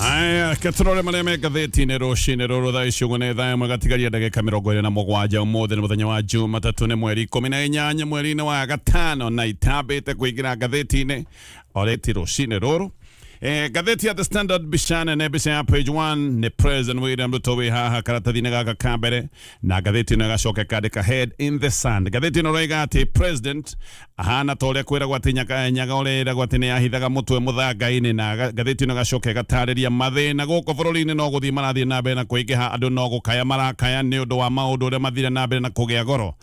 Aya, reke tũrore marĩa me ngathĩti-inĩ rũcinĩ rũrũ. Thaa ici ũguo nĩ thaa 1 gatigaria ndagĩka 27. Ũmũthĩ nĩ mũthenya wa Jumatatũ, nĩ mweri 18 mweri-inĩ wa gatano, na itambĩte kũingĩra ngathĩti-inĩ orĩti rũcinĩ rũrũ. Ngathĩti ya The Standard, mbica nene, mbica ya page 1 nĩ President William Ruto wĩ haha karatathi-inĩ gaka ka mbere, na ngathĩti ĩno ĩgacoka ĩkandĩka "Head in the Sand". Ngathĩti ĩno ĩroiga atĩ President ahana ta ũrĩa kwĩragwo atĩ nyaga ũrĩa ĩragwo atĩ nĩ yahithaga mũtwe mũthanga-inĩ. Na ngathĩti ĩno ĩgacoka ĩgatarĩria mathĩna gũkũ bũrũri-inĩ no gũthiĩ marathiĩ na mbere na kũingĩha. Andũ no gũkaya marakaya nĩ ũndũ wa maũndũ ũrĩa mathire na mbere na kũgĩa goro,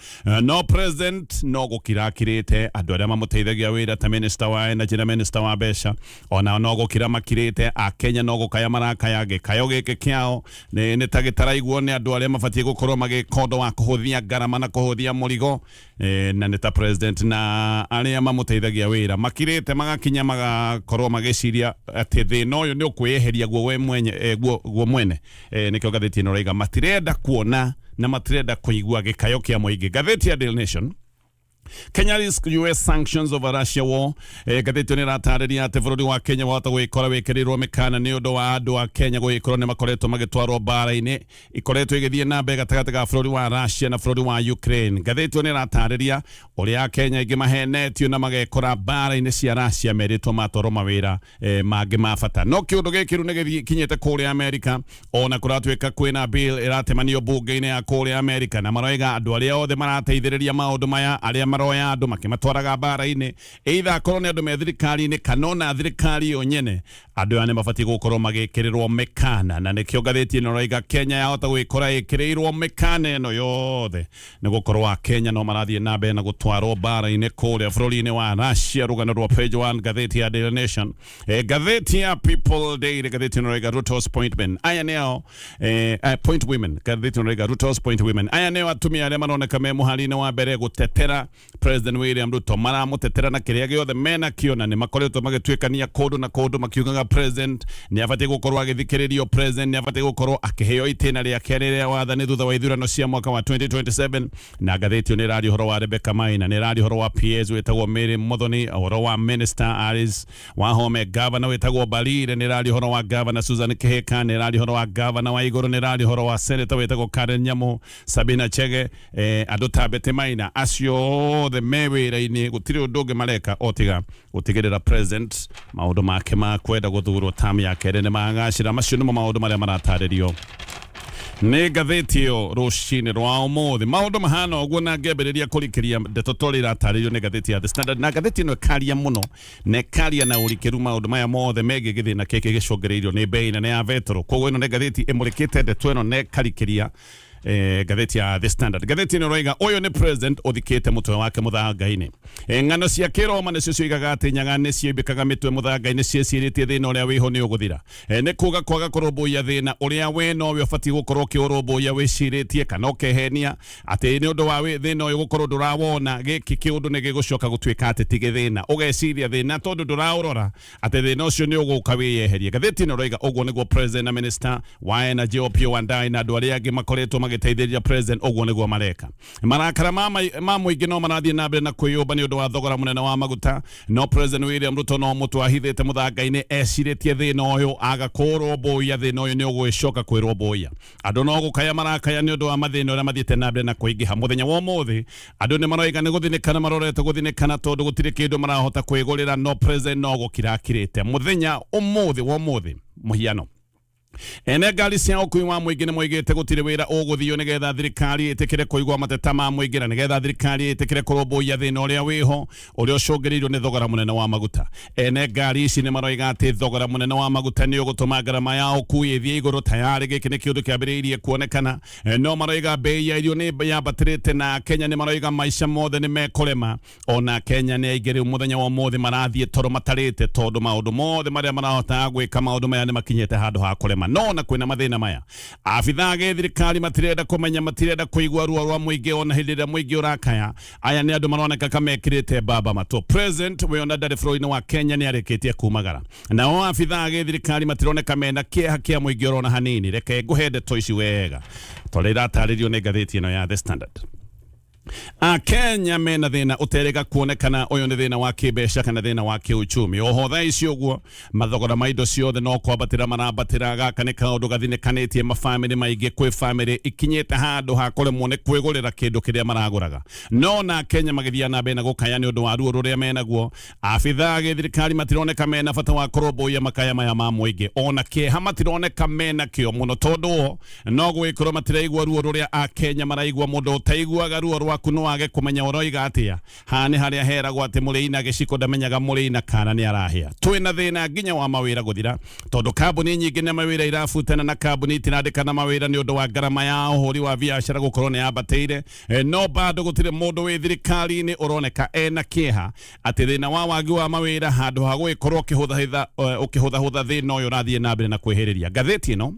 no President no gũkira akirĩte. Andũ arĩa mamũteithagia wĩra ta minister wa energy na minister wa mbeca onao no gũkira makirĩte. Akenya no gũkaya marakaya. Gĩkayo gĩkĩ kĩao nĩ ta gĩtaraiguo nĩ andũ arĩa mabatiĩ gũkorwo magĩka ũndũ wa kũhũthia ngarama na kũhũthia mũrigo. Na nĩ ta President na arĩa mamũteithagia wĩra makirĩte, magakinya magakorwo magĩciria atĩ thĩna ũyũ nĩ ũkwĩyeheria guo we mwenye, guo mwene. Nĩkĩo ngathĩti ĩno ĩraiga matirenda kuona na matirenda kũigua gĩkayo kĩa mũingĩ. Ngathĩti ya Daily Nation, "Kenya risk US sanctions over Russia war". Ngathĩti ĩyo nĩ ĩratarĩria atĩ bũrũri wa Kenya wahota gwĩkora wĩkĩrĩirwo mĩkana nĩ ũndũ wa andũ a Kenya gũgĩkorwo nĩ makoretwo magĩtwarwo mbara-inĩ ikoretwo igĩthiĩ na mbere gatagatĩ ga bũrũri wa Russia na bũrũri wa Ukraine. Ngathĩti ĩyo nĩ ĩratarĩria ũrĩa Akenya aingĩ mahenetio na magekora mbara-inĩ cia Russia merĩtwo matwarwo mawĩra mangĩ ma bata. No kĩũndũ gĩkĩ rĩu nĩ gĩkinyĩte kũrĩa Amerika, ona kũratuĩka kwĩna bill ĩratemanio mbunge-inĩ ya kũrĩa Amerika, na maroiga andũ arĩa othe marateithĩrĩria maũndũ maya, arĩa maroya andũ makĩmatwaraga mbara-inĩ, either akorwo nĩ andũ me thirikari-inĩ kana ona thirikari yo nyene, andũ aya nĩ mabatiĩ gũkorwo magĩkĩrĩrwo mĩkana. Na nĩkĩo ngathĩti ĩno ĩroiga Kenya yahota gwĩkora ĩkĩrĩirwo mĩkana ĩno yothe nĩ gũkorwo Akenya no marathiĩ na mbere na gũtwarwo mbara-inĩ kũrĩa bũrũri-inĩ wa Russia. Rũgano rwa page 1, ngathĩti ya Daily Nation. Ngathĩti ya People Daily, ngathĩti ĩno ĩroiga "Ruto's appointment", aya nĩo point women. Ngathĩti ĩno ĩroiga "Ruto's point women", aya nĩo atumia arĩa maroneka me mũhari-inĩ wa mbere gũtetera President William Ruto. Maramũtetera na kĩrĩa gĩothe menakĩo, na nĩ makoretwo magĩtuĩkania kũndũ na kũndũ makiugaga President nĩ abatiĩ gũkorwo agĩthikĩrĩrio, President nĩ abatiĩ gũkorwo akĩheo itĩna rĩake rĩrĩa wathani thutha wa ithurano cia mwaka wa 2027. Na ngathĩti ĩyo nĩ ĩraria ũhoro wa Rebecca Maina, nĩ ĩraria ũhoro wa PS wĩtagwo Mary Muthoni, ũhoro wa Minister Alice Wahome, Governor wĩtagwo Mbarire, nĩ ĩraria ũhoro wa Governor Susan Kihika, nĩ ĩraria ũhoro wa Governor wa Igũrũ, nĩ ĩraria ũhoro wa Senator wĩtagwo Karen Nyamu, Sabina Chege, andũ ta Betty Maina. Acio othe me wĩra-inĩ, gũtirĩ ũndũ ũngĩ mareka o tiga gũtigĩrĩra President maũndũ make ma kwenda gũthurwo term ya kerĩ nĩ magacĩra. Macio nĩmo maũndũ marĩa maratarĩrio nĩ ngathĩti ĩyo rũcinĩ rwa ũmũthĩ. Maũndũ mahana ũguo, na ngĩambĩrĩria kũrikĩria ndeto torĩa iratarĩrio nĩ ngathĩti ya The Standard. Na ngathĩti ĩno ĩkaria mũno na ĩkaria na ũrikĩru maũndũ maya mothe megiĩ gĩthĩna gĩkĩ gĩcũngĩrĩirio nĩ mbei nene ya betũrũ. Koguo ĩno nĩ ngathĩti ĩmũrĩkĩte ndeto ĩno na ĩkarikĩria, ngathĩti ya The Standard. Ngathĩti ĩno ĩroiga ũyũ nĩ President ũthikĩte mũtwe wake mũthanga-inĩ. Ng'ano cia kĩroma nĩcio cioigaga atĩ nyaga nĩcio imbĩkaga mĩtwe mũthanga-inĩ ciĩcirĩtie thĩna ũrĩa wĩho nĩ ũgũthira. Nĩ kuga kwaga kũrũmbũiya thĩna ũrĩa we nowe ũbatiĩ gũkorwo ũkĩũrũmbũiya, wĩcirĩtie kana ũkehenia atĩ nĩ ũndũ wa thĩna ũyũ gũkorwo ndũrawona, gĩkĩ kĩũndũ nĩ gĩgũcoka gũtuĩka atĩ ti gĩthĩna. Ũgeciria thĩna tondũ ndũraũrora atĩ thĩna ũcio nĩ ũgũka wĩyeherie. Ngathĩti ĩno ĩroiga ũguo nĩguo President na Minister wa Energy Opiyo Wandayi na andũ arĩa angĩ makoretwo magĩteithĩrĩria President, ũguo nĩguo mareka. Marakara ma mũingĩ no marathiĩ na mbere na kwĩyũmba nĩ ũndũ wa thogora mũnene wa maguta, no President William Ruto no mũtwe ahithĩte mũthanga-inĩ, ecirĩtie thĩna ũyũ aga kũrũmbũiya, thĩna ũyũ nĩ ũgũgĩcoka kwĩrũmbũiya. Andũ no gũkaya marakaya nĩ ũndũ wa mathĩna ũrĩa mathiĩte na mbere na kũingĩha. Mũthenya wa ũmũthĩ andũ nĩ maroiga nĩ gũthinĩkana marorete gũthinĩkana tondũ gũtirĩ kĩndũ marahota kwĩgũrĩra, no President no gũkira akirĩte. Mũthenya ũmũthĩ wa ũmũthĩ, mũhiano, ene ngari cia ũkui wa mũingĩ nĩ moigĩte gũtirĩ wĩra ũgũthio nĩgetha thirikari ĩtĩkĩre kũigua mateta ma mũingĩ na nĩgetha thirikari ĩtĩkĩre kũrũmbũiya thĩna ũrĩa wĩho ũrĩa ũcũngĩrĩirio nĩ thogora mũnene wa maguta. Ene ngari ici nĩ maroiga atĩ thogora mũnene wa maguta nĩ ũgũtũma ngarama ya ũkui ĩthiĩ igũrũ. Tayarĩ gĩkĩ nĩ kĩũndũ kĩambĩrĩirie kuonekana. No maroiga mbei ya irio nĩ yambatĩrĩte, na Kenya nĩ maroiga maica mothe nĩ mekũrema. Ona Kenya nĩ aingĩ rĩu mũthenya wa ũmũthĩ marathiĩ toro matarĩte tondũ maũndũ mothe marĩa marahotaga gwĩka, maũndũ maya nĩ makinyĩte handũ ha kũrema. No ona kwĩna mathĩna maya, abithaa a gĩthirikari matirenda kũmenya, matirenda kũigua ruo rwa mũingĩ ona hĩndĩ ĩrĩa mũingĩ ũrakaya. Aya nĩ andũ maroneka kamekĩrĩte mbamba matũ. President we ona ndarĩ bũrũri-inĩ wa Kenya, nĩ arĩkĩtie kumagara, nao abithaa a gĩthirikari matironeka mena kĩeha kĩa mũingĩ orona hanini. Reke ngũhe ndeto ici wega torĩa iratarĩrio nĩ ngathĩti ĩno ya The Standard. Akenya mena thĩna ũterĩga kuonekana. Ũyũ nĩ thĩna wa kĩmbeca kana thĩna wa kĩuchumi. Oho thaa ici ũguo mathogora ma indo ciothe no kwambatĩra marambatĩra. Gaka nĩ kaũndũ gathinĩkanĩtie mabamĩrĩ maingĩ. Kwĩ bamĩrĩ ikinyĩte handũ ha kũremwo nĩ kwĩgũrĩra kĩndũ kĩrĩa maragũraga. No na Kenya magĩthiĩ na mbere na gũkaya nĩ ũndũ wa ruo rũrĩa menaguo, abithaa a gĩthirikari matironeka mena bata wa kũrũmbũiya makaya maya ma mũingĩ. Ona kĩeha matironeka mena kĩo mũno, tondũ o no gwĩkorwo matiraigua ruo rũrĩa Akenya maraigua. Mũndũ ũtaiguaga ruo rwaku no age kũmenya ũroiga atĩa. Haha nĩ harĩa heragwo atĩ mũrĩi na gĩciko ndamenyaga mũrĩi na kana nĩ arahĩa. Twĩna thĩna nginya wa mawĩra gũthira, tondũ kambuni nyingĩ na mawĩra irabutana na kambuni itirandĩkana mawĩra nĩ ũndũ wa ngarama ya ũhũri wa biacara gũkorwo nĩ yambatĩire. No bado gũtirĩ mũndũ wĩ thirikari-inĩ ũroneka ena kĩeha atĩ thĩna wa wagi wa mawĩra, handũ ha gũgĩkorwo ũkĩhũthahũtha thĩna ũyũ ũrathiĩ na mbere na kwĩhĩrĩria. Ngathĩti ĩno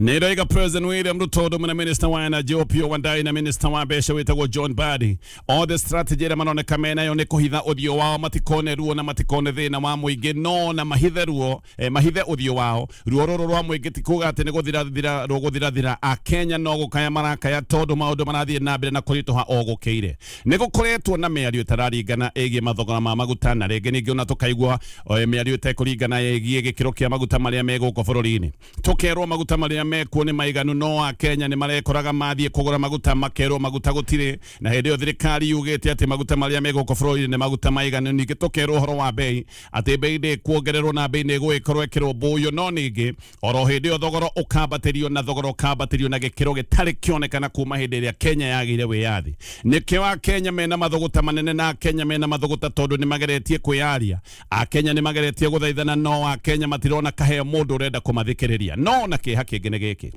nĩ ĩroiga President William Ruto ũndũ na Minister wa Energy Opiyo Wandayi na Minister wa mbeca wĩtagwo John Mbadi, othe strategy ĩrĩa maroneka menayo nĩ kũhitha ũthiũ wao matikone ruo na matikone thĩna wa mũingĩ, no na mahithe ruo, mahithe ũthiũ wao. Ruo rũrũ rwa mũingĩ ti kuga atĩ nĩ gũthirathira rũgũthirathira. Akenya no gũkaya marakaya tondũ maũndũ marathiĩ na mbere na kũritũha o gũkĩire. Nĩ gũkoretwo na mĩario ĩtararingana ĩgiĩ mathogora ma maguta, na rĩngĩ ningĩ ona tũkaigua mĩario ĩtekũringana ĩgiĩ gĩkĩro kĩa maguta marĩa me gũkũ bũrũri-inĩ. Tũkerwo maguta marĩa mekuo nĩ maiganu, no Akenya nĩ marekoraga mathiĩ kũgũra maguta makerwo maguta gũtirĩ, na hĩndĩ ĩyo thirikari yugĩte atĩ maguta marĩa me gũkũ bũrũri-inĩ nĩ maguta maiganu. Ningĩ tũkerwo ũhoro wa bei, atĩ bei ndĩkuongererwo na bei nĩ ĩgũgĩkorwo ĩkĩrũmbũiyo, no ningĩ oro hĩndĩ ĩyo thogora ũkambatĩrio, na thogora ũkambatĩrio na gĩkĩro gĩtarĩ kĩonekana kuma hĩndĩ ĩrĩa Kenya yagĩire wĩyathi. Nĩkĩo Akenya mena mathũgũta manene, na Akenya mena mathũgũta tondũ nĩ mageretie kwĩyaria. Akenya nĩ mageretie gũthaithana, no Akenya matirona kaheo mũndũ ũrenda kũmathikĩrĩria. No na kĩeha kĩngĩ nĩ gĩkĩ,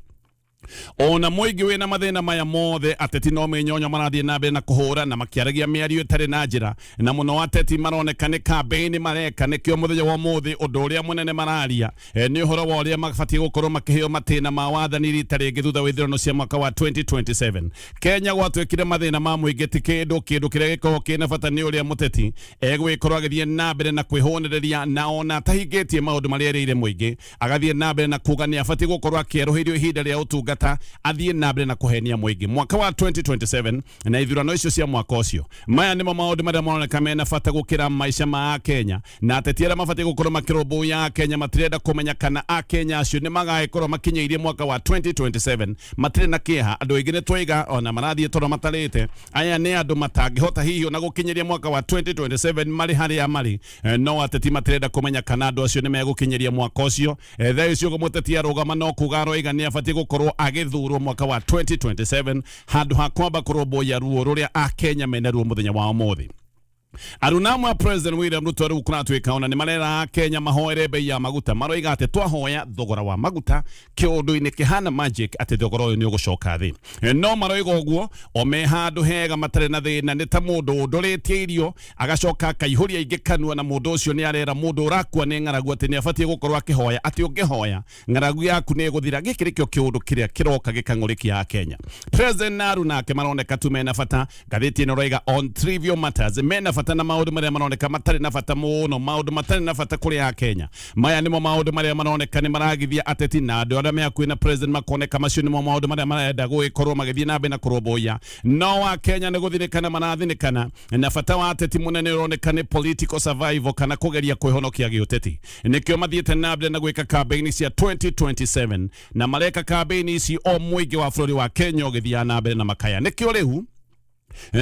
ona mũingĩ wĩna mathĩna maya mothe, ateti no mĩnyonyo marathiĩ na mbere na kũhũra na makĩaragia mĩario ĩtarĩ na njĩra, na mũno ateti maroneka nĩ campaign mareka. Nĩkĩo mũthenya wa ũmũthĩ ũndũ ũrĩa mũnene mararia nĩ ũhoro wa ũrĩa mabatiĩ gũkorwo makĩheo matĩna ma wathani rita rĩngĩ thutha wa ithurano cia mwaka wa 2027. Kenya gwatuĩkire mathĩna ma mũingĩ ti kĩndũ. Kĩndũ kĩrĩa gĩkoragwo kĩna bata nĩ ũrĩa mũteti egũgĩkorwo agĩthiĩ na mbere na kwĩhũnĩrĩria, na ona atahingĩtie maũndũ marĩa erĩire mũingĩ, agathiĩ na mbere na kuga nĩ abatiĩ gũkorwo akĩerũhĩrio ihinda rĩa ũtungata, athiĩ na mbere na kũhenia mũingĩ. Mwaka wa 2027 na ithurano icio cia mwaka ũcio, maya nĩmo maũndũ marĩa maroneka mena bata gũkĩra maica ma Akenya, na ateti arĩa mabatiĩ gũkorwo makĩrũmbũiya Akenya matirenda kũmenya kana Akenya acio nĩ magagĩkorwo makinyĩirie mwaka wa 2027 matirĩ na kĩeha. Andũ aingĩ nĩ twaiga ona marathiĩ toro matarĩte. Aya nĩ andũ matangĩhota hihi ona gũkinyĩria mwaka wa 2027 marĩ harĩa marĩ. No ateti matirenda kũmenya kana andũ acio nĩ megũkinyĩria mwaka ũcio. Thaa icio ũguo mũteti arũgama no kuga aroiga nĩ abatiĩ gũkorwo agĩthurwo mwaka wa 2027 handũ ha kwamba kũrũmbũiya ruo rũrĩa Akenya menaruo mũthenya wa ũmũthĩ. Aruna amwe a President William Ruto rĩu kũratuĩka ona nĩ marera Kenya mahoere bei ya maguta. Maroiga atĩ twahoya thogora wa maguta kĩũndũ-inĩ kĩhana magic, atĩ thogora ũyũ nĩ ũgũcoka thĩ. No maroiga ũguo o me handũ hega matarĩ na thĩna. Nĩ ta mũndũ ũndũrĩtie irio agacoka akaihũria ingĩ kanua, na mũndũ ũcio nĩ arera mũndũ ũrakua nĩ ng'aragu atĩ nĩ abatiĩ gũkorwo akĩhoya, atĩ ũngĩhoya ng'aragu yaku nĩ ĩgũthira. Gĩkĩ nĩkĩo kĩũndũ kĩrĩa kĩroka gĩkang'ũrĩkia Akenya. President na Aruna ake maroneka tu mena bata. Ngathĩti ĩno ĩroiga on trivial matters, mena bata na maũndũ marĩa maroneka matarĩ na bata mũno, maũndũ matarĩ na bata kũrĩ Akenya. Maya nĩmo maũndũ marĩa maroneka nĩ maragithia ateti na andũ arĩa me hakuhĩ na president, makoneka macio nĩmo maũndũ marĩa marenda gũgĩkorwo magĩthiĩ na mbere na kũrũmbũiya. No Akenya nĩ gũthirĩkana marathinĩkana, na bata wa ateti mũnene ũroneka nĩ political survival kana kũgeria kwĩhonokia gĩũteti. Nĩkĩo mathiĩte na mbere na gwĩka campaign cia 2027, na mareka campaign ici o mũingĩ wa bũrũri wa Kenya ũgĩthiaga na mbere na makaya. Nĩkĩo rĩu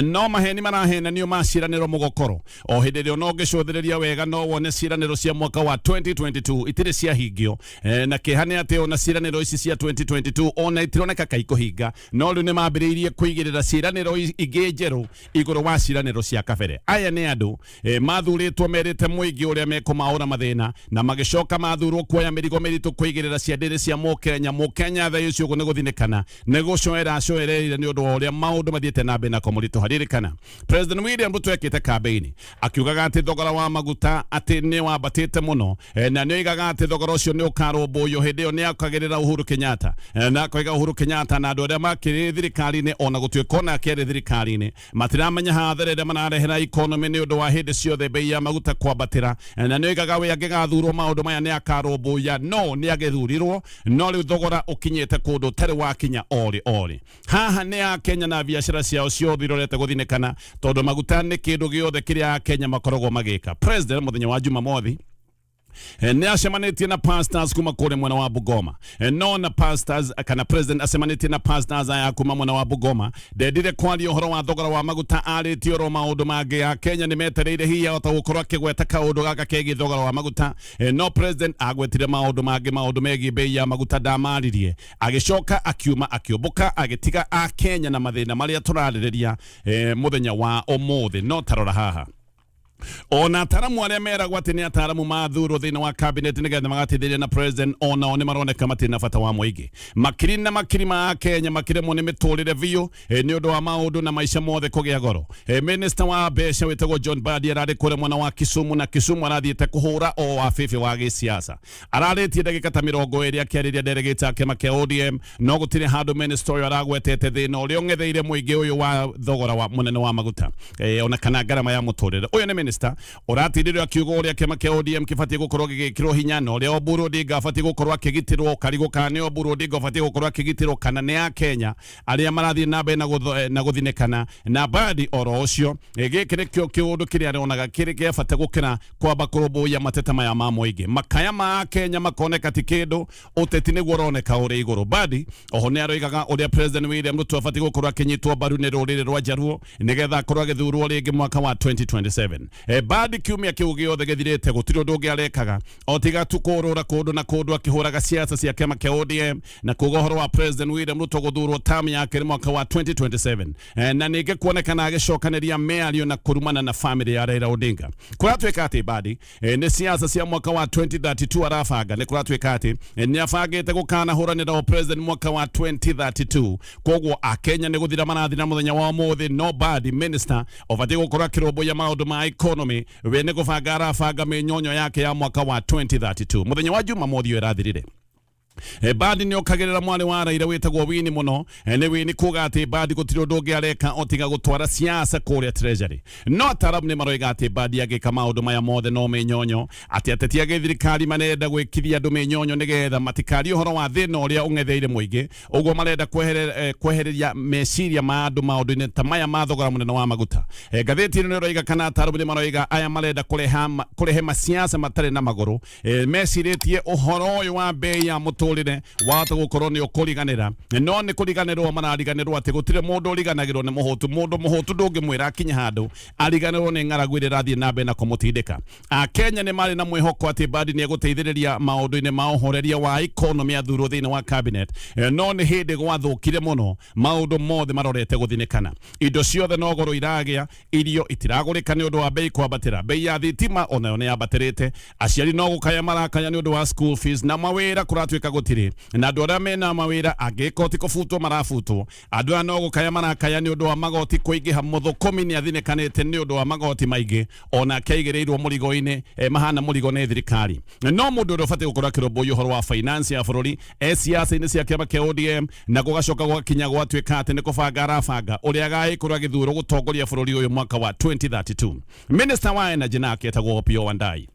no maheni marahenanio ma ciĩranĩro mũgokoro, o hĩndĩ ĩrĩa ona ũngĩcũthĩrĩria wega no wone ciĩranĩro cia mwaka wa 2022 itirĩ ciahingio. Na kĩeha nĩ atĩ ona ciĩranĩro ici cia 2022 ona itironeka kaikũhinga, no rĩu nĩ mambĩrĩirie kũigĩrĩra ciĩranĩro ingĩ njerũ igũrũ wa ciĩranĩro cia kabere. Aya nĩ andũ mathurĩtwo merĩte mũingĩ ũrĩa mekũmaũra mathĩna, na magĩcoka mathurwo kuoya mĩrigo mĩritũ kũigĩrĩra ciandĩrĩ cia mũkenya. Mũkenya thaa icio ũguo nĩ gũthinĩkana, nĩ gũcoera acoereire nĩ ũndũ wa ũrĩa maũndũ mathiĩte na mbere na kũmũritũha. Ririkana President William Ruto ekĩte campaign akiugaga atĩ thogora wa maguta atĩ nĩ wambatĩte mũno, na nĩ oigaga atĩ thogora ũcio nĩ ũkarũmbũiyo. Hĩndĩ ĩyo nĩ akagĩrĩra Uhuru Kenyatta, na akoiga Uhuru Kenyatta na andũ arĩa makĩrĩ thirikari-inĩ, ona gũtuĩka onake arĩ thirikari-inĩ, matiramenya hathara ĩrĩa mararehera economy nĩ ũndũ wa hĩndĩ ciothe bei ya maguta kwambatĩra. Na nĩ oigaga we angĩgathurwo maũndũ maya nĩ akarũmbũiya, no nĩ agĩthurirwo, no rĩu thogora ũkinyĩte kũndũ ũtarĩ wakinya orĩ orĩ. Haha nĩ Akenya na biacara ciao ciothe. irorete gũthinĩkana tondũ maguta nĩ kĩndũ gĩothe kĩrĩa Akenya makoragwo magĩka. President mũthenya wa Jumamothi nĩ acemanĩtie na pastors kuma kũrĩa mwena wa Bungoma. No na pastors kana president acemanĩtie na pastors aya kuma mwena wa Bungoma, ndendire kwaria ũhoro wa thogora wa maguta, arĩtie oro maũndũ mangĩ. Ya Kenya nĩ metereire hihi ahota gũkorwo akĩgweta kaũndũ gaka kegiĩ thogora wa maguta. No president agwetire maũndũ mangĩ, maũndũ megiĩ bei ya maguta ndamaririe, agĩcoka akiuma akĩũmbũka agĩtiga Akenya na mathĩna marĩa tũrarĩrĩria mũthenya wa ũmũthĩ. No tarora haha, ona ataramu arĩa meragwo atĩ nĩ ataramu mathurwo thĩinĩ wa cabinet nĩgetha magateithĩrĩria na president, onao nĩ maroneka matirĩ na bata wa mũingĩ. Makiri na makiri ma Akenya makĩremwo nĩ mĩtũrĩre biũ nĩ ũndũ wa maũndũ na maica mothe kũgĩa goro. Minister wa mbeca wĩtagwo John Mbadi ararĩ kũrĩa mwena wa Kisumu, na Kisumu arathiĩte kũhũra o wa bĩbĩ wa gĩsiasa. Ararĩtie ndagĩka ta 20 akĩarĩria delegate a kĩama kĩa ODM, no gũtirĩ handũ minister ũyũ aragwetete thĩna ũrĩa ũng'etheire mũingĩ ũyũ wa thogora wa mũnene wa maguta ona kana ngarama ya mũtũrĩre. Ũyũ nĩ minister ũratindĩrwo akiuga ũrĩa kĩama kĩa ODM kĩbatiĩ gũkorwo gĩgĩkĩrwo hinya na ũrĩa Oburu Odinga abatiĩ gũkorwo akĩgitĩrwo, karigũ kana nĩ Oburu Odinga ũbatiĩ gũkorwo akĩgitĩrwo kana nĩ Akenya arĩa marathiĩ na mbere na gũthinĩkana. Na Mbadi oro ũcio, gĩkĩ nĩkĩo kĩũndũ kĩrĩa aronaga kĩrĩ gĩa bata gũkĩra kwamba kũrũmbũiya mateta maya ma mũingĩ. Makaya ma Akenya makoneka ti kĩndũ, ũteti nĩguo ũroneka ũrĩ igũrũ. Mbadi oho nĩ aroigaga ũrĩa President William Ruto abatiĩ gũkorwo akĩnyitwo mbaru nĩ rũrĩrĩ rwa Jaluo nĩgetha akorwo agĩthurwo rĩngĩ mwaka wa 2027. Mbadi kiumia kĩu gĩothe gĩthirĩte gũtirĩ ũndũ ũngĩ arekaga o tiga tu kũrũra kũndũ na kũndũ akĩhũraga siasa cia kĩama kĩa ODM na kuga ũhoro wa President William Ruto gũthurwo term ya kerĩ mwaka wa 2027, na ningĩ kuonekana agĩcokanĩria mĩario na kũrumana na family ya Raila Odinga. Kũratuĩka atĩ Mbadi nĩ siasa cia mwaka wa 2032 arabanga. Nĩ kũratuĩka atĩ nĩ abangĩte gũkanahũranĩra o president mwaka wa 2032. Koguo Akenya nĩ gũthira marathira mũthenya wa ũmũthĩ, no Mbadi minister ũbatiĩ gũkorwo akĩrũmbũiya maũndũ ma economy, we nĩ gũbanga arabanga mĩnyonyo yake ya mwaka wa 2032. Mũthenya wa Jumamothi ũyũ ĩrathirire, Mbadi nĩ okagĩrĩra mwarĩ wa Raila wĩtagwo Winnie mũno. Nĩ Winnie kuga atĩ Mbadi gũtirĩ ũndũ ũngĩ areka o tiga gũtwara siasa kũrĩa Treasury. No ataramu nĩ maroiga atĩ Mbadi agĩka maũndũ maya mothe no mĩnyonyo, atĩ ateti a gĩthirikari marenda gwĩkithia andũ mĩnyonyo nĩgetha matikarie ũhoro wa thĩna ũrĩa ũng'etheire mũingĩ. Ũguo marenda kwehereria meciria ma andũ maũndũ-inĩ ta maya ma thogora mũnene wa maguta. Ngathĩti ĩno nĩ ĩroiga kana ataramu nĩ maroiga aya marenda kũrehe masiasa matarĩ na magũrũ, mecirĩtie ũhoro ũyũ wa bei ya mũtũrĩre wahota gũkorwo nĩ ũkũriganĩra, no nĩ kũriganĩrwo marariganĩrwo atĩ gũtirĩ mũndũ ũriganagĩrwo nĩ mũhũtu. Mũndũ mũhũtu ndũngĩmwĩra akinye handũ ariganĩrwo nĩ ng'aragu ĩrĩa ĩrathiĩ na mbere na kũmũtindĩka. Akenya nĩ marĩ na mwĩhoko atĩ Mbadi nĩ egũteithĩrĩria maũndũ-inĩ ma ũhoreria wa economy athurwo thĩinĩ wa cabinet, no nĩ hĩndĩ gwathũkire mũno, maũndũ mothe marorete gũthinĩkana. Indo ciothe no goro iragĩa, irio itiragũrĩka nĩ ũndũ wa bei kwambatĩra, bei ya thitima onayo nĩ yambatĩrĩte, aciari no gũkaya marakaya nĩ ũndũ wa school fees, na mawĩra kũratuĩka gũtirĩ, na andũ arĩa mena mawĩra angĩkorwo ti kũbutwo marabutwo. Andũ aya no gũkaya marakaya nĩ ũndũ wa magoti kũingĩha. Mũthũkũmi nĩ athinĩkanĩte nĩ ũndũ wa magoti maingĩ, onake aigĩrĩirwo mũrigo-inĩ, mahana mũrigo nĩ thirikari. No mũndũ ũrĩa ũbatiĩ gũkorwo akĩrũmbũiya ũhoro wa finance ya bũrũri e siasa-inĩ cia kĩama kĩa ODM, na gũgacoka gwakinya gwatuĩka atĩ nĩ kũbanga arabanga ũrĩa agagĩkorwo agĩthurwo gũtongoria bũrũri ũyũ mwaka wa 2032. Minister wa energy nake etagwo Opiyo Wandayi,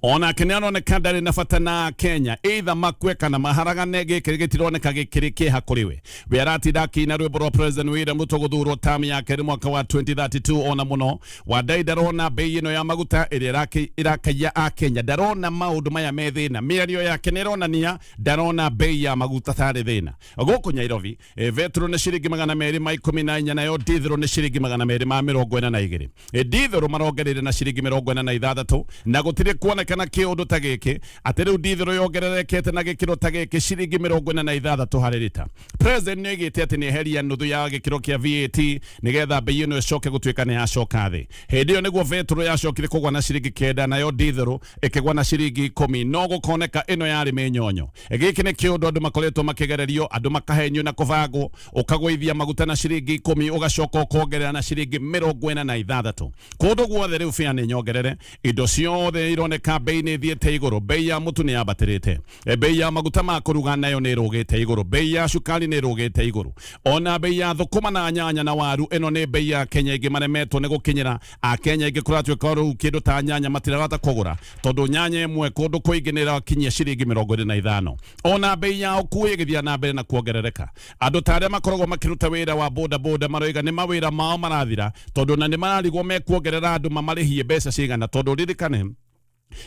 onake nĩ aroneka ndarĩ na bata na Kenya, either makue kana maharagane, gĩkĩ gĩtironeka gĩkĩrĩ kĩeha kũrĩ we. We aratinda akĩina rwĩmbo rwa President William Ruto gũthurwo term ya kerĩ mwaka wa 2032. Ona mũno Wandayi ndarona bei ĩno ya maguta ĩrĩa ĩrakaia Akenya, ndarona maũndũ maya me thĩna. Mĩario yake nĩ ĩronania ndarona bei ya maguta tarĩ thĩna. Gũkũ Nairobi, betro nĩ ciringi 214, nayo dithero nĩ ciringi 242. Dithero marongereire na ciringi 46, na gũtirĩ kuonekana kĩũndũ ta gĩkĩ atĩ rĩu dithero yongererekete na gĩkĩro ta gĩkĩ, ciringi 46 harĩ rita. President nĩ oigĩte atĩ nĩ eheria nuthu ya gĩkĩro kĩa VAT nĩgetha bei ĩno ĩcoke gũtuĩka nĩ yacoka thĩ. Hĩndĩ ĩyo nĩguo betro yacokire kũgwa na ciringi 9, nayo dithero ĩkĩgwa na ciringi 10, no gũkoneka ĩno yarĩ mĩnyonyo. Gĩkĩ nĩ kĩũndũ andũ makoretwo makĩgererio, andũ makahenio na kũbangwo. Ũkagũithia maguta na ciringi 10, ũgacoka ũkongerera na ciringi 46. Kũndũ guothe rĩu bĩa nĩ nyongerere, indo ciothe ironeka. ĩroneka bei nĩ ĩthiĩte igũrũ. Bei ya mũtu nĩ yambatĩrĩte, bei ya maguta ma kũruga nayo nĩ ĩrũgĩte igũrũ, bei ya cukari nĩ ĩrũgĩte igũrũ, ona bei ya thũkũma na nyanya na waru. Ĩno nĩ bei ya Kenya aingĩ maremetwo nĩ gũkinyĩra. Akenya aingĩ kũratuĩka rĩu kĩndũ ta nyanya matirahota kũgũra, tondũ nyanya ĩmwe kũndũ kũingĩ nĩ ĩrakinyia ciringi 25. Ona bei ya ũkui ĩgĩthiĩ na mbere na kuongerereka. Andũ ta arĩa makoragwo makĩruta wĩra wa boda boda maroiga nĩ mawĩra mao marathira, tondũ na nĩ mararigwo mekuongerera andũ mamarĩhie mbeca cigana, tondũ ririkane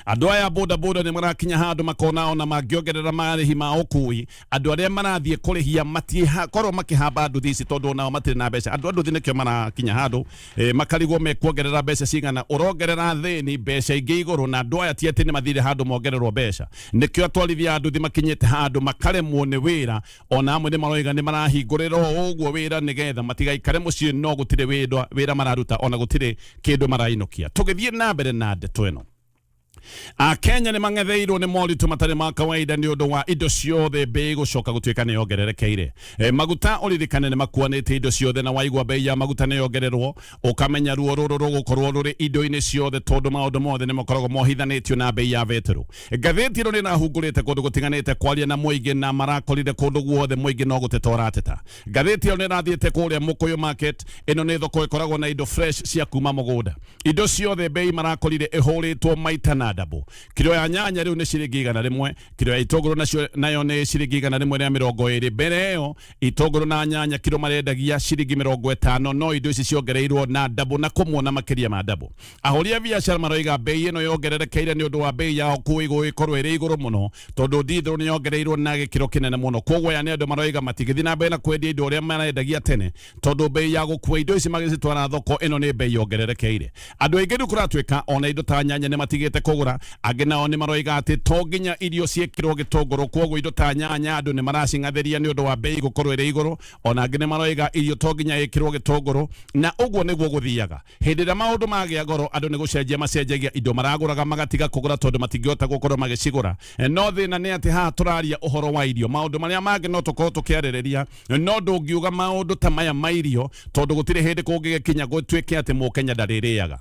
andũ aya boda boda nĩ marakinya handũ makona ona mangĩongerera marĩhi ma ũkui, andũ arĩa marathiĩ kũrĩhia matikorwo makĩhamba nduthi ici, tondũ onao matirĩ na mbeca. Andũ a nduthi nĩkĩo marakinya handũ makarigwo mekuongerera mbeca cigana. Ũrongerera thĩni mbeca ingĩ igũrũ, na andũ aya ti atĩ nĩ mathire handũ mongererwo mbeca. Nĩkĩo atwarithia a nduthi makinyĩte handũ makaremwo nĩ wĩra. Ona amwe nĩ maroiga nĩ marahingũrĩra o ũguo wĩra nĩgetha matigaikare mũciĩ, no gũtirĩ wĩra mararuta, ona gũtirĩ kĩndũ marainũkia. Tũgĩthiĩ na mbere na ndeto ĩno, Akenya nĩ mang'etheirwo nĩ moritũ matarĩ ma kawaida nĩ ũndũ wa indo ciothe bei gũcoka gũtuĩka nĩ yongererekeire. Maguta ũririkane nĩ makuanĩte indo ciothe, na waigua bei ya maguta nĩ yongererwo, ũkamenya ruo rũrũ rũgũkorwo rũrĩ indo-inĩ ciothe, tondũ maũndũ mothe nĩ makoragwo mohithanĩtio na bei ya betũrũ. Ngathĩti ĩno nĩ ĩrahungũrĩte kũndũ gũtiganĩte kwaria na mũingĩ, na marakorire kũndũ guothe mũingĩ no gũteta ũrateta. Ngathĩti ĩyo nĩ ĩrathiĩte kũrĩa Mũkũyũ Market. Ĩno nĩ thoko ĩkoragwo na indo fresh cia kuma mũgũnda. Indo ciothe bei marakorire ĩhũrĩtwo maita na ndabũ. Kiro ya nyanya rĩu nĩ ciringi 100, kiro ya itũngũrũ nacio nayo nĩ ciringi 120. Mbere ĩyo itũngũrũ na nyanya kiro marendagia ciringi 50, no indo ici ciongereirwo na ndabũ na kũmwe na makĩria ma ndabũ. Ahũri a biacara maroiga bei ĩno yongererekeire nĩ ũndũ wa bei ya ũkui gũgĩkorwo ĩrĩ igũrũ mũno, tondũ ndithũrũ nĩ yongereirwo na gĩkĩro kĩnene mũno. Koguo aya nĩ andũ maroiga matingĩthiĩ na mbere na kwendia indo ũrĩa marendagia tene, tondũ bei ya gũkua indo ici magĩcitwara thoko ĩno nĩ bei yongererekeire. Andũ aingĩ rĩu kũratuĩka ona indo ta nyanya nĩ matigĩte kũgũra. Angĩ nao nĩ maroiga atĩ to nginya irio ciĩkĩrwo gĩtũngũrũ, koguo indo ta nyanya andũ nĩ maracing'athĩria nĩ ũndũ wa bei gũkorwo ĩrĩ igũrũ. Ona angĩ nĩ maroiga irio to nginya ĩkĩrwo gĩtũngũrũ, na ũguo nĩguo gũthiaga. Hĩndĩ ĩrĩa maũndũ magĩa goro, andũ nĩ gũcenjia macenjagia indo maragũraga, magatiga kũgũra tondũ matingĩhota gũkorwo magĩcigũra. No thĩna nĩ atĩ haha tũraria ũhoro wa irio, maũndũ marĩa mangĩ no tũkorwo tũkĩarĩrĩria, no ndũngiuga maũndũ ta maya ma irio, tondũ gũtirĩ hĩndĩ kũngĩgĩkinya gũtuĩke atĩ Mũkenya ndarĩrĩaga.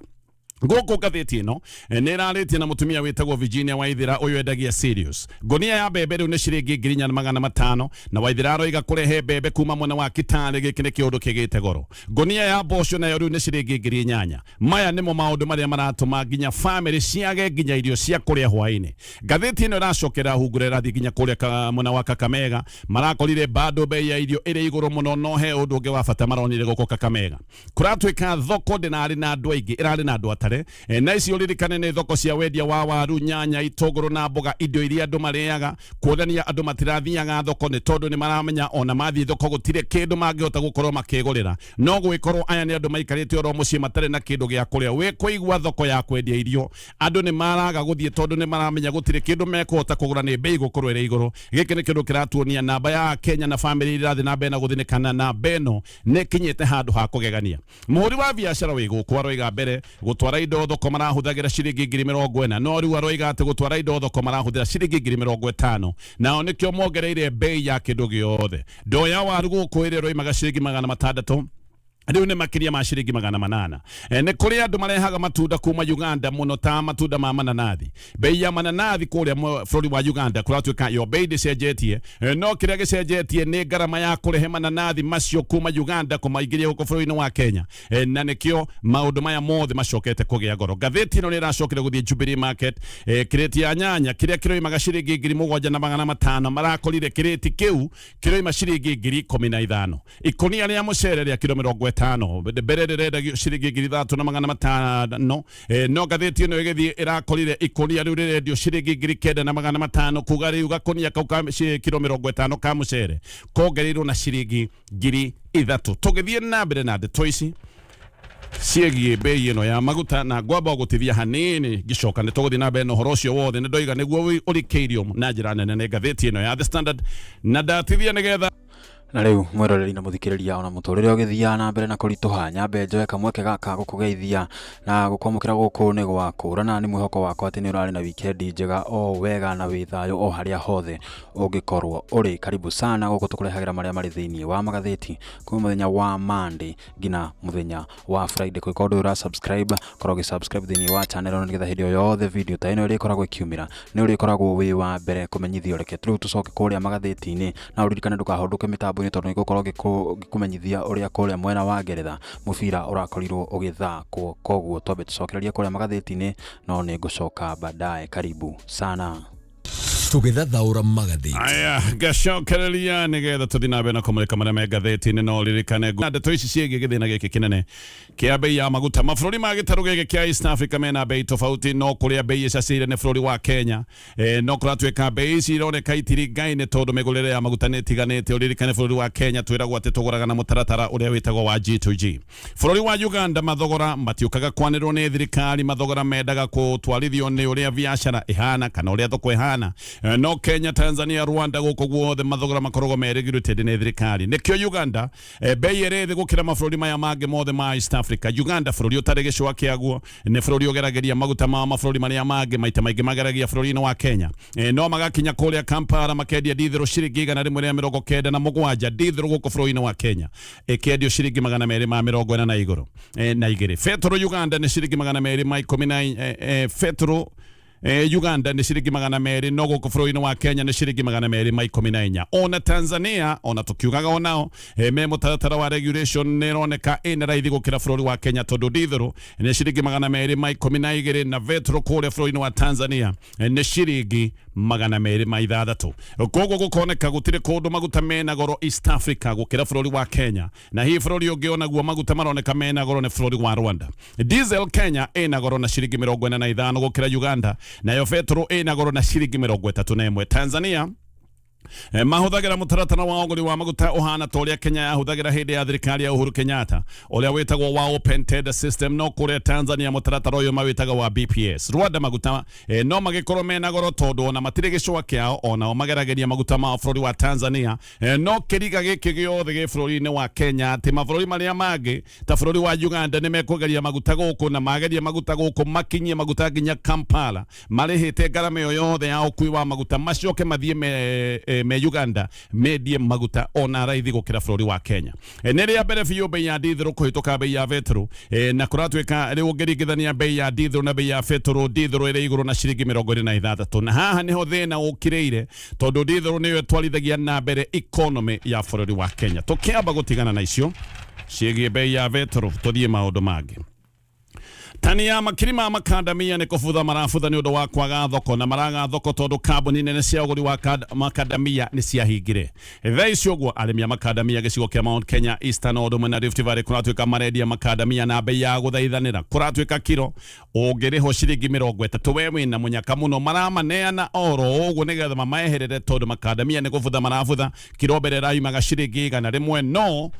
Gũkũ ngathĩti ĩno nĩ ĩrarĩtie na mũtumia wĩtagwo Virginia Waithera, ũyũ endagia cereals. Ngũnia ya mbembe rĩu nĩ ciringi 4500, na Waithera aroiga kũrehe mbembe kuma mwena wa Kitale gĩkĩ nĩ kĩũndũ kĩgĩte goro. Ngũnia ya mboco nayo rĩu nĩ ciringi 8000. Maya nĩmo maũndũ marĩa maratũma nginya famĩlĩ ciage nginya irio cia kũrĩa hwaĩ-inĩ. Ngathĩti ĩno ĩracokera hungura ĩrathiĩ nginya kũrĩa mwena wa Kakamega. Marakorire bado bei ya irio ĩrĩ igũrũ mũno, no he ũndũ ũngĩ wa bata maronire gũkũ Kakamega. Kũratuĩka thoko ndĩrarĩ na andũ aingĩ, ĩrarĩ na andũ atare. Na ici ũririkane nĩ thoko cia wendia wa waru, nyanya, itũngũrũ na mboga, indo iria andũ marĩaga. Kuonania andũ matirathiaga thoko nĩ tondũ nĩ maramenya ona mathiĩ thoko gũtirĩ kĩndũ mangĩhota gũkorwo makĩgũrĩra. No gũgĩkorwo aya nĩ andũ maikarĩte oro mũciĩ matarĩ na kĩndũ gĩa kũrĩa. Wĩ kũigua thoko ya kwendia irio andũ nĩ maraga gũthiĩ tondũ nĩ maramenya gũtirĩ kĩndũ mekũhota kũgũra nĩ bei gũkorwo ĩrĩ igũrũ. Gĩkĩ nĩ kĩndũ kĩratuonia namba ya Kenya na famĩlĩ iria irathiĩ na mbere na gũthĩnĩkana. Namba ĩno nĩ ĩkinyĩte handũ ha kũgegania. Mũhũri wa biacara wĩ gũkũ aroiga mbere gũtwara indo thoko marahũthagĩra ciringi 40,000, no rĩu aroiga atĩ gũtwara indo thoko marahũthĩra ciringi 50,000. Nao nĩkĩo mongereire bei ya kĩndũ gĩothe. Ndoo ya waru gũkũ ĩrĩa ĩroimaga ciringi 600 rĩu nĩ makĩria ma ciringi 800. Nĩ kũrĩ andũ marehaga matunda kuma Uganda, mũno ta matunda ma mananathi. Bei ya mananathi kũrĩa bũrũri wa Uganda kũratuĩka yo bei ndĩcenjetie, no kĩrĩa gĩcenjetie nĩ ngarama ya kũrehe mananathi macio kuma Uganda kũmaingĩria gũkũ bũrũri-inĩ wa Kenya, na nĩkĩo maũndũ maya mothe macokete kũgĩa goro. Ngathĩti ĩno nĩ ĩracokire gũthiĩ Jubilee Market. Kĩrĩti ya nyanya kĩrĩa kĩroimaga ciringi 7500, marakorire kĩrĩti kĩu kĩroima ciringi 15,000. Ikũnia rĩa mũcere rĩa kiro 50 mbere rĩrendagio ciringi 3500, no ngathĩti ĩno ĩgĩthiĩ ĩrakorire ikũnia rĩu rĩrendio ciringi 9500, kuga rĩu gakũnia kau ka kiro 50 ka mũcere kongereirwo na ciringi 3000. Tũgĩthiĩ na mbere na ndeto ici ciĩgiĩ bei ĩno ya maguta, na ngwamba gũtithia hanini, ngĩcoka nĩ tũgũthiĩ na mbere na ũhoro ũcio wothe. Nĩ ndoiga nĩguo ũrikĩirio na njĩra nene nĩ ngathĩti ĩno ya The Standard, na ndatithia nĩgetha Na rĩu mwĩroreri na mũthikĩrĩria ona mũtũrĩre ũgĩthiaga na mbere na kũritũha, nyambe njoe kamweke gaka gũkũgeithia na gũkwamũkĩra gũkũ nĩ gwakũrana. Nĩ mwĩhoko wakwa atĩ nĩ ũrarĩ na wikendi njega o wega na wĩ thayũ o harĩa hothe ũngĩkorwo ũrĩ. Karibu sana gũkũ tũkũrehagĩra marĩa marĩ thĩinĩ wa magathĩti kuma mũthenya wa Monday nginya mũthenya wa Friday. Kũngĩkorwo ndũrĩ ũra subscribe, korwo ũgĩ subscribe thĩinĩ wa channel ĩno nĩgetha hĩndĩ o yothe video ta ĩno ĩrĩkoragwo ĩkiumĩra nĩ ũrĩkoragwo wĩ wa mbere kũmenyithio. Reke rĩu tũcoke kũrĩa magathĩti-inĩ, na ũririkane ndũkahũndũke mĩtambo-inĩ tondũ nĩngũkorwo ngĩkũmenyithia ũrĩa kũrĩa mwena wa Ngeretha mũbira ũrakorirwo ũgĩthakwo. Koguo twambe tũcokererie kũrĩa magathĩti-inĩ, no nĩ ngũcoka baadaye. Karibu sana. Tũgĩthathaũra magathĩti. Aya, ngacokereria nĩgetha tũthiĩ na mbere na kũmũrĩka marĩa me ngathĩti-inĩ. No ririkane ndeto ici ciĩgiĩ gĩthĩna gĩkĩ kĩnene kĩa bei ya maguta. Mabũrũri ma gĩtarũ gĩkĩ kĩa East Africa mena bei tofauti, no kũrĩa bei ĩcacĩire nĩ bũrũri wa Kenya. No kũratuĩka bei ici ironeka itiringaine tondũ mĩgũrĩre ya maguta nĩ ĩtiganĩte. Ũririkane bũrũri wa Kenya twĩragwo atĩ tũgũraga na mũtaratara ũrĩa wĩtagwo wa G2G. Bũrũri wa Uganda mathogora matiũkaga kwanĩrĩrwo nĩ thirikari, mathogora mendaga gũtwarithio nĩ ũrĩa biacara ĩhana kana ũrĩa thoko ĩhana. No Kenya, Tanzania, Rwanda, gũkũ guothe mathogora makoragwo me regulated nĩ thirikari. Nĩkĩo Uganda bei ĩrĩ thĩ gũkĩra mabũrũri maya mangĩ mothe ma East Africa. Uganda bũrũri ũtarĩ gĩcũa kĩaguo, nĩ bũrũri ũgerageria maguta ma mabũrũri marĩa mangĩ, maita maingĩ mageragia bũrũri-inĩ wa Kenya. No magakinya kũrĩa Kampala makendia dithero ciringi 197, dithero gũkũ bũrũri-inĩ wa Kenya ĩkĩendio ciringi 240 na igũrũ na igĩrĩ. Betũrũ Uganda nĩ ciringi 210 betũrũ Uganda nĩ ciringi 200, no gũkũ bũrũri-inĩ wa Kenya nĩ ciringi 214. Ona Tanzania, ona tũkiugaga onao me mũtaratara wa regulation, nĩ ĩroneka ĩna raithi gũkĩra bũrũri wa Kenya, tondũ dithero nĩ ciringi 212 na betũrũ kũrĩa bũrũri-inĩ wa Tanzania nĩ ciringi 206. Koguo gũkoneka gũtirĩ kũndũ maguta mena goro East Africa gũkĩra bũrũri wa Kenya. Na hihi bũrũri ũngĩ onaguo maguta maroneka mena goro nĩ bũrũri wa Rwanda. Diesel Kenya ĩna goro na ciringi 45 gũkĩra Uganda, nayo betũrũ ĩna goro na ciringi 31. Tanzania mahũthagĩra mũtaratara wa ũgũri wa maguta ũhana ta ũrĩa Kenya yahũthagĩra hĩndĩ ya thirikari ya Uhuru Kenyatta, ũrĩa wĩtagwo wa open tender system, no kũrĩa Tanzania mũtaratara ũyũ mawĩtaga wa BPS. Rwanda maguta no magĩkorwo mena goro tondũ ona matirĩ gĩcũa kĩao, onao magerageria maguta ma bũrũri wa Tanzania. No kĩriga gĩkĩ gĩothe gĩ bũrũri-inĩ wa Kenya atĩ mabũrũri marĩa mangĩ ta bũrũri wa Uganda nĩ mekũgeria maguta gũkũ, na mageria maguta gũkũ makinyie maguta nginya Kampala marĩhĩte ngarama ĩyo yothe ya ũkui wa maguta, macoke mathiĩ me Uganda mendie maguta ona raithi gũkĩra bũrũri wa Kenya. Nĩ rĩa mbere biũ bei ya dithero kũhĩtũka bei ya betũrũ, na kũratuĩka rĩu ũngĩringithania bei ya dithero na bei ya betũrũ, dithero ĩrĩ igũrũ na ciringi 26. Na haha nĩho thĩna ũkirĩire, tondũ dithero nĩyo ĩtwarithagia na mbere economy ya bũrũri wa Kenya. Tũkĩamba gũtigana na icio ciĩgiĩ bei ya betũrũ, tũthiĩ maũndũ mangĩ. Tani ya makiri ma makandamia nĩ kũbutha marabutha nĩ ũndũ wa kwaga thoko, na maraga thoko tondũ kambuni nene cia ũgũri wa makandamia nĩ ciahingire. Thaa ici ũguo arĩmi a makandamia gĩcigo kĩa Mount Kenya, Eastern o ũndũ ũmwe na Rift Valley kũratuĩka marendia makandamia na bei ya gũthaithanĩra. Kũratuĩka kiro ũngĩrĩhwo ciringi 30 we wĩna mũnyaka mũno, maramaneana oro ũguo nĩgetha mamaeherere, tondũ makandamia nĩ kũbutha marabutha. Kiro mbere ĩraumaga ciringi 100, no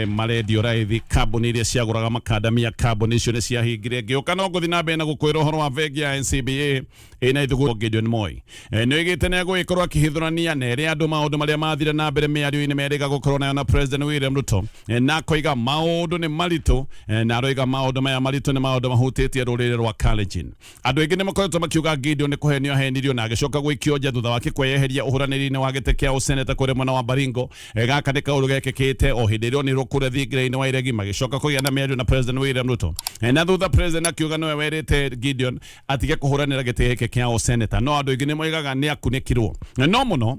marendio raithi. Kambuni iria ciagũraga makandamia, kambuni icio nĩ ciahingire. Ngĩũka no ngũthiĩ na mbere na gũkwĩra ũhoro wa bengi ya NCBA ĩna ithugu Gideon Moi. Nĩ oigĩte nĩ egũgĩkorwo akĩhithũrania na ere andũ maũndũ marĩa mathire na mbere mĩario-inĩ merĩga gũkorwo nayo na President William Ruto. Na akoiga maũndũ nĩ maritũ, na aroiga maũndũ maya maritũ nĩ maũndũ mahutĩtie rũrĩrĩ rwa Kalenjin. Andũ aingĩ nĩ makoretwo makiuga Gideon nĩ kũhenio ahenirio na agĩcoka gũikio nja thutha wake kweyeheria ũhũranĩri-inĩ wa gĩtĩ kĩa ũseneta kũrĩa mwena wa Baringo. Gaka nĩ kaũndũ gekĩkĩte o hĩndĩ ĩrĩa onirwo kũrĩa thingira-inĩ wa iregi magĩcoka kũgĩa na mĩario na President William Ruto. Na thutha President akiuga nĩwe werĩte Gideon atige kũhũranĩra gĩtĩ gĩkĩ kĩa ũseneta, no andũ aingĩ nĩ moigaga nĩ akunĩkirwo. No mũno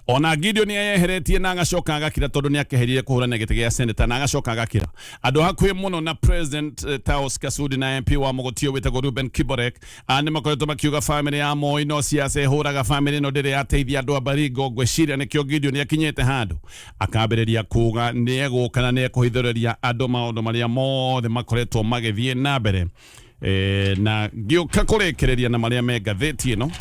ona Gideon nĩ eyeheretie na agacoka agakira, tondũ nĩ akeherire kũhũrana gĩtĩ gĩa seneta na agacoka agakira. Andũ hakuhĩ mũno na President Taos Kasudi na MP wa Mogotio wĩtagwo Ruben Kiborek nĩ makoretwo makiuga famĩlĩ ya Moi no siasa ĩhũraga, famĩlĩ ĩno ndĩrĩ yateithia andũ a Baringo. Ngwĩciria nĩkĩo Gideon akinyĩte handũ akambĩrĩria kuga nĩ egũka na nĩ ekũhithũrĩria andũ maũndũ marĩa mothe makoretwo magĩthiĩ na mbere. Na ngĩũka kũrĩkĩrĩria na marĩa me ngathĩti ĩno.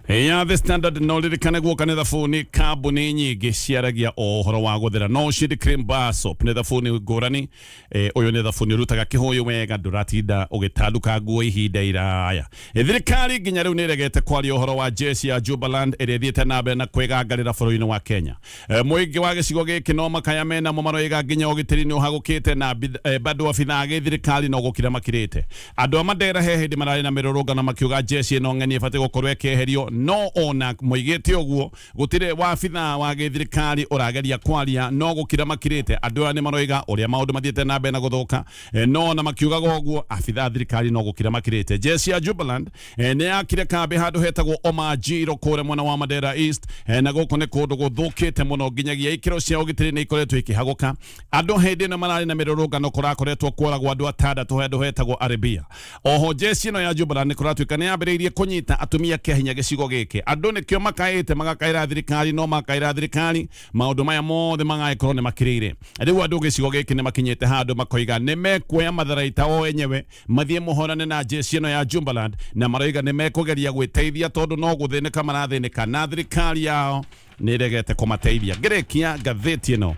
Ya The Standard, no ririkane guoka nĩ thabuni kambuni nyingĩ ciaragia o ũhoro wa gũthera, no Ushindi Cream Bar Soap nĩ thabuni ngũrani. Ũyũ nĩ thabuni ũrutaga kĩhũyũ wega, ndũratinda ũgĩtanduka nguo ihinda iraya. Thirikari nginya rĩu nĩ ĩregete kwaria ũhoro wa jeshi ya Jubaland ĩrĩa ĩthiĩte na mbere na kwĩgangarĩra bũrũri-inĩ wa Kenya. Mũingĩ wa gĩcigo gĩkĩ no makaya menamo, maroiga nginya ũgitĩri nĩ ũhagũkĩte na bado abithaa a gĩthirikari no gũkira makirĩte. Andũ a Mandera he hĩndĩ mararĩ na mĩrũrũngano makiuga jeshi ĩno ng'eni ĩbatiĩ gũkorwo ĩkĩeherio, no ona moigĩte ũguo gũtirĩ wabithaa wa gĩthirikari ũrageria kwaria, no gũkira makirĩte. Andũ aya nĩ maroiga ũrĩa maũndũ mathiĩte na mbere na gũthũka, no ona makiugaga ũguo abithaa a thirikari no gũkira makirĩte. Jeshi ya Jubaland nĩ yakire kambĩ handũ hetagwo Omajiro kũrĩa mwena wa Mandera East, na gũkũ nĩ kũndũ gũthũkĩte mũno nginyagia ikĩro cia ũgitĩri nĩ ikoretwo ikĩhagũka. Andũ hĩndĩ ĩno mararĩ na mĩrũrũngano kũrakoretwo kũragwo andũ atandatũ handũ hetagwo Arabia. Oho jeshi ĩno ya Jubaland nĩ kũratuĩka nĩ yambĩrĩirie kũnyita atumia kĩa hinya gĩcigo gĩkĩ. Andũ nĩkĩo makaĩte magakaĩra thirikari, no makaĩra thirikari maũndũ maya mothe magagĩkorwo nĩ makĩrĩire. Rĩu andũ gĩcigo gĩkĩ nĩ makinyĩte handũ makoiga nĩ mekuoya matharaita o enyewe mathiĩ mũhorane na jeshi ĩno ya Jubaland, na maroiga nĩ mekũgeria gwĩteithia tondũ no gũthĩnĩka marathĩnĩka na thirikari yao nĩ ĩregete kũmateithia. Ngĩrĩkia ngathĩti ĩno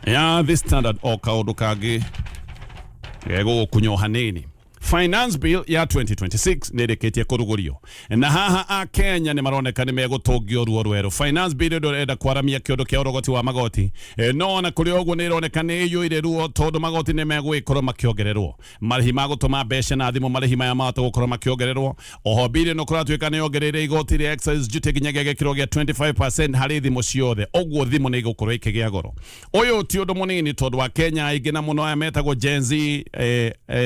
ya The Standard, o kaũndũ kangĩ gegũgũkunywo hanini. Finance Bill ya 2026 nĩ ĩrĩkĩtie kũrugũrio, na haha a Kenya nĩ maroneka nĩ megũtũngio ruo rwerũ. Finance Bill ĩno ĩrenda kwaramia kĩũndũ kĩa ũrogoti wa magoti, no ona kũrĩ ũguo nĩ ĩroneka nĩ ĩiyũire ruo tondũ magoti nĩ megũgĩkorwo makĩongererwo. Marĩhi ma gũtũma mbeca na thimũ, marĩhi maya mahota gũkorwo makĩongererwo. Oho bill ĩno kũratuĩka nĩ yongereire igoti rĩa excise duty nginyagia gĩkĩro gĩa 25% harĩ thimũ ciothe, ũguo thimũ nĩ igũkorwo ikĩgĩa goro. Ũyũ ti ũndũ mũnini tondũ wa Kenya aingĩ na mũno aya metagwo Gen Z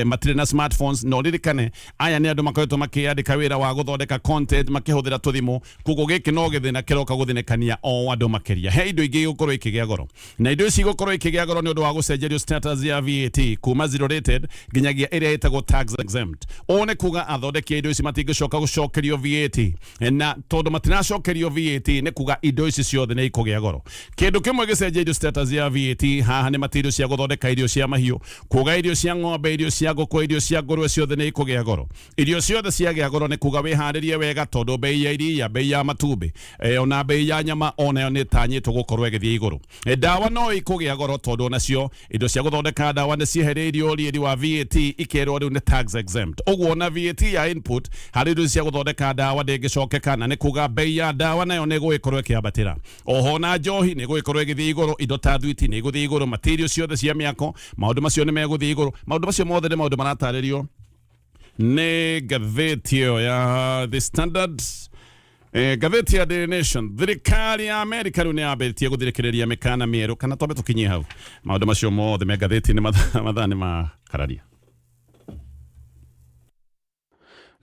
matirĩ na smartphones. No ririkane aya nĩ andũ makoretwo makĩandĩka wĩra wa gũthondeka content makĩhũthĩra tũthimũ, koguo gĩkĩ no gĩthĩna kĩroka gũthĩnĩkania o andũ makĩria. He indo ingĩ igũkorwo ikĩgĩa goro, na indo ici igũkorwo ikĩgĩa goro nĩ ũndũ wa gũcenjerio status ya VAT kuma zero rated nginyagia ĩrĩa ĩtagwo tax exempt. Ũũ nĩ kuga athondeki a indo ici matingĩcoka gũcokerio VAT, na tondũ matiracokerio VAT nĩ kuga indo ici ciothe nĩ ikũgĩa goro. Kĩndũ kĩmwe gĩcenjeirio status ya VAT haha nĩ material cia gũthondeka irio cia mahiũ, kuga irio cia ng'ombe, irio cia ngũkũ, irio cia ngũrwe ciothe nĩ ikũgĩa goro. Irio ciothe ciagĩa goro nĩ kuga wĩharĩrie wega tondũ bei ya iria, bei ya matumbĩ, ona bei ya nyama onayo nĩ ĩtanyĩtwo gũkorwo ĩgĩthiĩ igũrũ. Ndawa no ikũgĩa goro tondũ onacio indo cia gũthondeka ndawa nĩ ciehereirio ũriĩri wa VAT, ikerwo rĩu nĩ tax exempt. Ũguo ona VAT ya input harĩ indo cia gũthondeka ndawa ndĩngĩcokeka, na nĩ kuga bei ya ndawa nayo nĩ ĩgũgĩkorwo ĩkĩambatĩra. Oho na njohi nĩ ĩgũgĩkorwo ĩgĩthiĩ igũrũ, indo ta thwiti nĩ igũthiĩ igũrũ, material ciothe cia mĩako, maũndũ macio nĩ megũthiĩ igũrũ. Maũndũ macio mothe nĩ maũndũ maratarĩrio nĩ ngathĩti ĩyo ya The Standard. Ngathĩti ya Daily Nation, thirikari ya Amerika rĩu nĩ yambĩtie gũthirĩkĩrĩria mĩkana mĩerũ, kana twambe tũkinyie hau. Maũndũ macio mothe me ngathĩti-inĩ, mathaa nĩ makararia.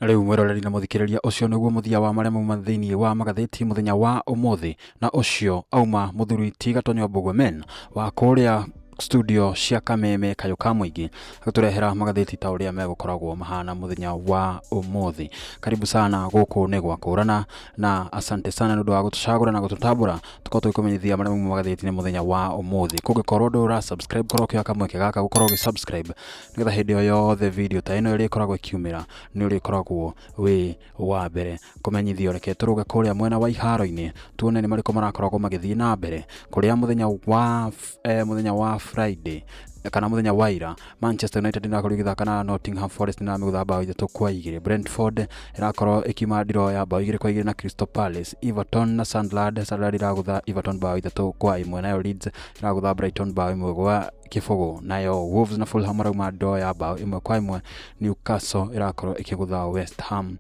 Na rĩu mwĩroreri na mũthikĩrĩria, ũcio nĩguo mũthia wa marĩa mauma thĩinĩ wa magathĩti mũthenya wa ũmũthĩ, na ũcio auma mũthuri ti Gatonyo Mbugwe men wa kũrĩa studio cia Kameme Kayũ ka Mũingĩ agĩtũrehera magathĩti ta ũrĩa megũkoragwo mahana mũthenya wa ũmũthĩ. Karibu sana, gũkũ nĩ gwa kũrana, na asante sana nĩ ũndũ wa gũtũcagũra na gũtũtambũra tũkorwo tũgĩkũmenyithia marĩa mauma magathĩti-inĩ mũthenya wa ũmũthĩ. Kũngĩkorwo ndũra subscribe, korwo ũkĩoya kamweke gaka gũkorwo ũgĩ subscribe nĩgetha hĩndĩ o yothe video ta ĩno ĩrĩa ĩkoragwo ĩkiumĩra nĩ ũrĩkoragwo wĩ wa mbere kũmenyithio. Reke tũrũge kũrĩa mwena wa iharo-inĩ tuone nĩ marĩkũ marakoragwo magĩthiĩ na mbere kũrĩa mũthenya wa Friday kana mũthenya wa ira. Manchester United ĩrakorwo ĩgĩthaka na Nottingham Forest na mĩgũtha bao 3-2. Brentford ĩrakorwo ĩkiuma ndiro ya bao 2-2 na Crystal Palace. Everton na Sunderland, Sunderland ĩragũtha Everton bao 3-1, nayo Leeds ĩragũtha Brighton bao 1-0, nayo Wolves na Fulham marauma ndiro ya bao 1-1. Newcastle ĩrakorwo ĩkĩgũtha West Ham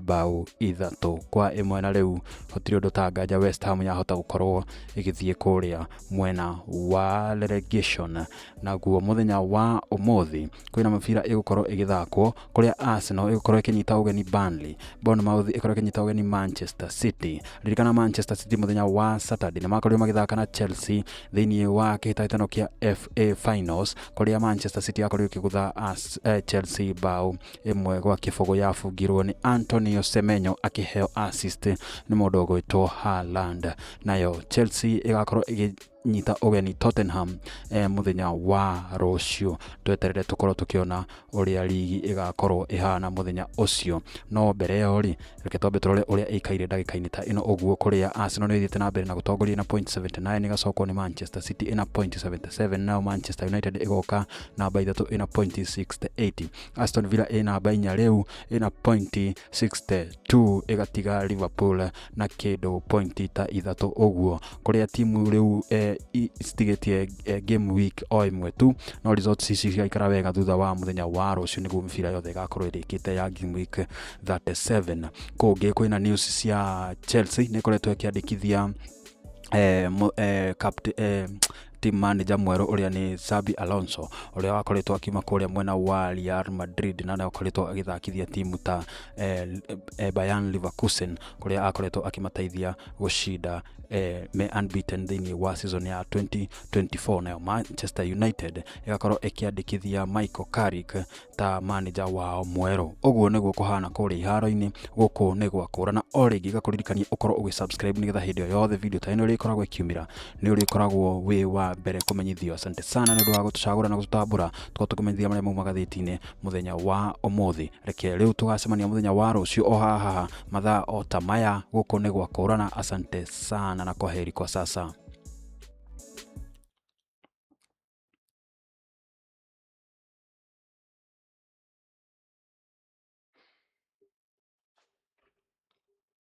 bao 3-1, na rĩu gũtirĩ ũndũ tanganja West Ham yahota gũkorwo ĩgĩthiĩ kũrĩa mwena wa relegation. Naguo mũthenya wa ũmũthĩ kwĩna mĩbira ĩgũkorwo ĩgĩthakwo kũrĩa Arsenal ĩgũkorwo ĩkĩnyita ũgeni Burnley, Bournemouth ĩkorwo ĩkĩnyita ũgeni Manchester City. Ririkana Manchester City mũthenya wa Saturday nĩ makorirwo magĩthaka na Chelsea thĩinĩ wa kĩhĩtahĩtano kĩa FA Finals, kũrĩa Manchester City yakorirwo ĩkĩgũtha Chelsea bao 1-0, yabungirwo nĩ Antonio Semenyo akĩheo assist nĩ mũndũ ũgwĩtwo Haaland. Nayo Chelsea ĩgakorwo ĩgĩ Makanyita ũgeni Tottenham mũthenya wa rũciũ. Tweterere tũkorwo tũkĩona ũrĩa rigi ĩgakorwo ĩhana mũthenya ũcio. No mbere ĩyo rĩ, reke twambe tũrore ũrĩa ĩikaire ndagĩka-inĩ ta ĩno ũguo, kũrĩa Arsenal nĩ ĩthiĩte na mbere na gũtongoria na point 79, ĩgacokwo nĩ Manchester City ĩna point 77, nayo Manchester United ĩgoka namba 3 ĩna point 68. Aston Villa ĩ namba 4 rĩu ĩna point 62, ĩgatiga Liverpool na kĩndũ point ta 3 ũguo, kũrĩa timu rĩu citigĩtie game week o ĩmwe tu, no results ici cigaikara wega thutha wa mũthenya wa rũciũ nĩguo mĩbira yothe ĩgakorwo ĩrĩkĩte ya game week 37. Kũngĩ kwĩna news cia Chelsea nĩ ĩkoretwo ĩkĩandĩkithia team manager mwerũ ũrĩa nĩ Xabi Alonso, ũrĩa wakoretwo akiuma kũrĩa mwena wa Real Madrid na nĩ akoretwo agĩthakithia timu ta Bayern Leverkusen, kũrĩa akoretwo akĩmateithia gũcinda me unbeaten thĩinĩ wa season ya 2024. Nayo Manchester United ĩgakorwo ĩkĩandĩkithia Michael Carrick ta manager wao mwerũ. Ũguo nĩguo kũhana kũrĩa iharo-inĩ. Gũkũ nĩ gwakũrana o rĩngĩ gakũririkania ũkorwo ũgĩ subscribe nĩgetha hĩndĩ o yothe video ta ĩno ĩrĩkoragwo ĩkiumĩra nĩ ũrĩkoragwo wĩ wa mbere kũmenyithio. Asante sana nĩ ũndũ wa gũtũcagũra na gũtũtambũra tũkorwo tũkĩmenyithia marĩa mau magathĩti-inĩ mũthenya wa ũmũthĩ. Reke rĩu tũgacemania mũthenya wa rũciũ o haha mathaa o ta maya. Gũkũ nĩ gwakũrana. Asante sana na kwaheri kwa sasa.